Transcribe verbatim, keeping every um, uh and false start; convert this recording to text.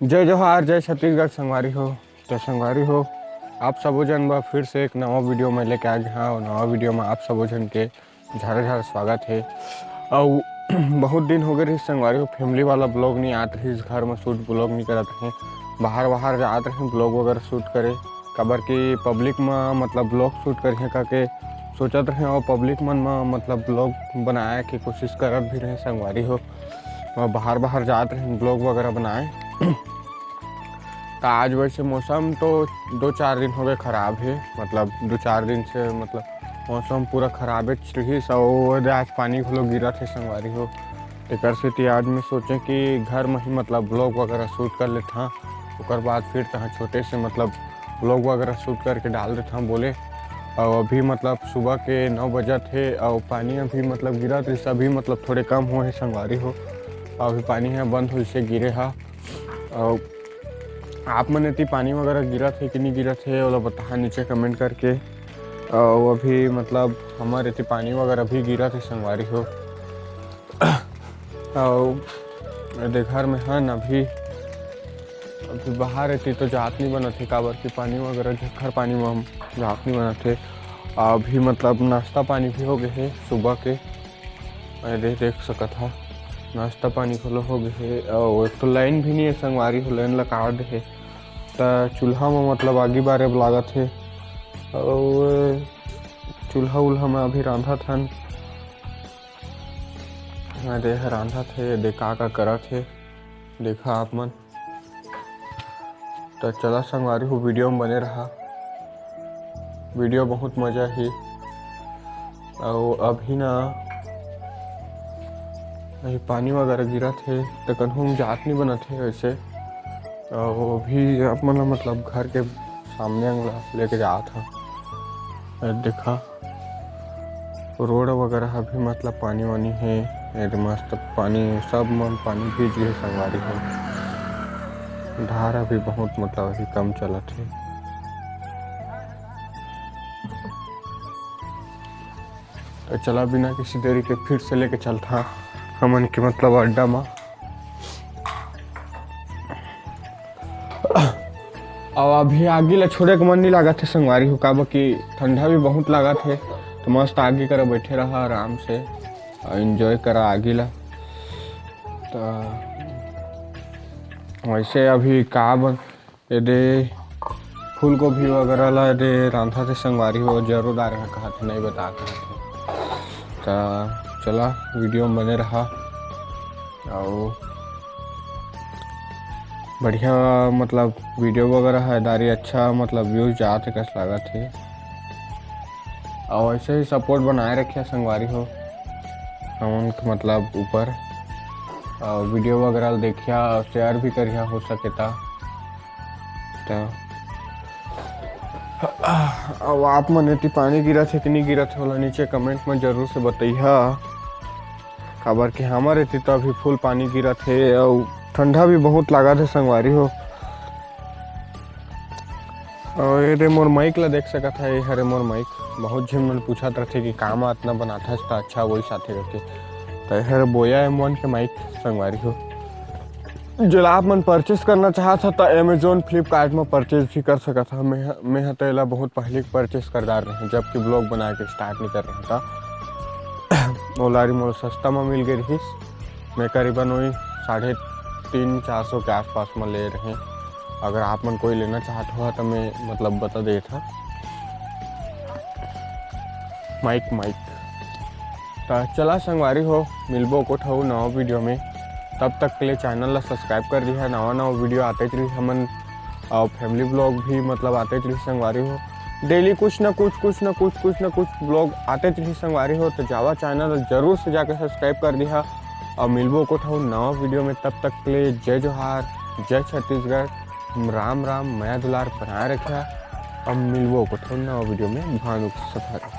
जय जोहार, जय छत्तीसगढ़ संगवारी हो। तो संगवारी हो, आप सबो झन बर फिर से एक नवा वीडियो में लेके आ गए हंव। नवा वीडियो में आप सबो झन के झारा झारा स्वागत हे। अउ बहुत दिन हो गए रहिस संगवारी हो, फैमिली वाला ब्लॉग नहीं आत रहिस, घर में शूट ब्लॉग नहीं करत रहे, बाहर बाहर जात रहे ब्लॉग वगैरह शूट करे, काबर कि पब्लिक में मतलब ब्लॉग शूट करिहे करके सोचत रहे, और पब्लिक मन में मतलब ब्लॉग बनाए के कोशिश करत भी रहे संगवारी हो, और बाहर बाहर जात रहे ब्लॉग वगैरह बनाए। तो आज वैसे मौसम तो दो चार दिन हो गए खराब है, मतलब दो चार दिन से मतलब मौसम पूरा खराबे रहिस। और आज पानी घलो गिरत हे संगवारी हो, तेकर सेती आज मैं सोचे कि घर में ही मतलब ब्लॉग वगैरह शूट कर लेता, ओकर बाद फिर तहाँ छोटे से मतलब ब्लॉग वगैरह शूट करके डाल देता बोले। और अभी मतलब सुबह के नौ बजत हे और पानी अभी मतलब गिरत रहिस, अभी मतलब थोड़े कम हो हे संगवारी हो, अभी पानी ह बंद होइसे गिरे हा। और आप मन एती पानी वगैरह गिरत हे कि नहीं गिरत हे, ओला बताहा नीचे कमेंट करके। और अभी मतलब हमर एती पानी वगैरह भी गिरत हे संगवारी हो। और एदे घर में हन अभी, अभी बाहर एती तो जात नहीं बनत हे, काबर कि पानी वगैरह झक्खर पानी में हम जात नहीं बनत हे। अभी मतलब नाश्ता पानी भी हो गए हे सुबह के, एदे देख सकत हा, नाश्ता पानी घलो हो गए हे। और एक तो लाइन भी नहीं है संगवारी हो, लाइन ला काट दे हे, त चूल्हा में मतलब आगी बारे बर लागत हे। और चूल्हा उल्हा में अभी रांधत हन, एदे ह रांधत हे, एदे का का करत हे, देखा आप मन। तो चला संगवारी हो, वीडियो में बने रहा, वीडियो बहुत मजा ही। और अभी ना, अभी पानी वगैरह गिरत हे, तो कन्हू में जात नहीं बनत हे वैसे। और अभी आप मन ला मतलब घर के सामने अंगला लेके जात हा, देखा। रोड वगैरह भी मतलब पानी वानी हे, एदे मस्त पानी, सब मन पानी भीज गए संगवारी हो। धारा भी बहुत मतलब अभी कम चलत हे। तो चला बिना किसी देरी के फिर से लेके चलता हमन के मतलब अड्डा मा। अब अभी आगी ला छोड़े के मन नहीं लागत हे संगवारी हो, काबर कि ठंडा भी बहुत लागत हे, तो मस्त आगी करा बैठे रहा आराम से और एंजॉय करा आगी ला। तो वैसे अभी का बन, एदे फूलगोभी वगैरह ला एदे रांधत हे संगवारी हो, जरूर आ रहा कहा थे, नहीं बता कहा थे। तो चला वीडियो में बने रहा। और बढ़िया मतलब वीडियो वगैरह हे दारी, अच्छा मतलब व्यूज जात हे कस लागत हे। और ऐसे ही सपोर्ट बनाए रखिया संगवारी हो हमन के मतलब ऊपर, और वीडियो वगैरह देखिया और शेयर भी करिया हो सके ता। तो अब आप मन एती पानी गिरत हे कि नहीं गिरत हे, ओला नीचे कमेंट में जरूर से बतैहा, काबर कि हमर एती तो अभी फुल पानी गिरत हे और ठंडा भी बहुत लागत हे संगवारी हो। और एदे मोर माइक ला देख सकत हे, ये हरे मोर माइक। बहुत झिन मन पूछत रथे कि काम अतना बनाथस त अच्छा वही साथे करके, त ये हरे बोया एम वन के माइक संगवारी हो। जेला आप मन परचेस करना चाहत ह, त Amazon, Flipkart म परचेस भी कर सकत ह। मैं ह, मैं ह त एला बहुत पहिली परचेस कर डार रहें, जबकि ब्लॉग बना के स्टार्ट नहीं कर रहे था। ओला री मोला सस्ता म मिल गए रहिस। मैं करीबन वही साढ़े तीन चार सौ के आसपास म ले रहें। अगर आप मन कोई लेना चाहत हो, त मैं मतलब बता देत ह। Mic, mic. त चला संगवारी हो, मिलबो कोठा नवा वीडियो में। तब तक के लिए चैनल ला सब्सक्राइब कर दिहा, नवा नवा वीडियो आते रही हमन, और फैमिली ब्लॉग भी मतलब आते रही संगवारी हो। डेली कुछ ना कुछ, कुछ ना कुछ, कुछ ना कुछ ब्लॉग आते रही संगवारी हो। तो जावा चैनल ला जरूर से जाके सब्सक्राइब कर दिहा, और मिलबो कोठा नवा वीडियो में। तब तक के लिए जय जोहार, जय छत्तीसगढ़, राम राम, मया दुलार बनाए रखा। अब मिलबो कोठा नवा वीडियो में, भानु के सफर।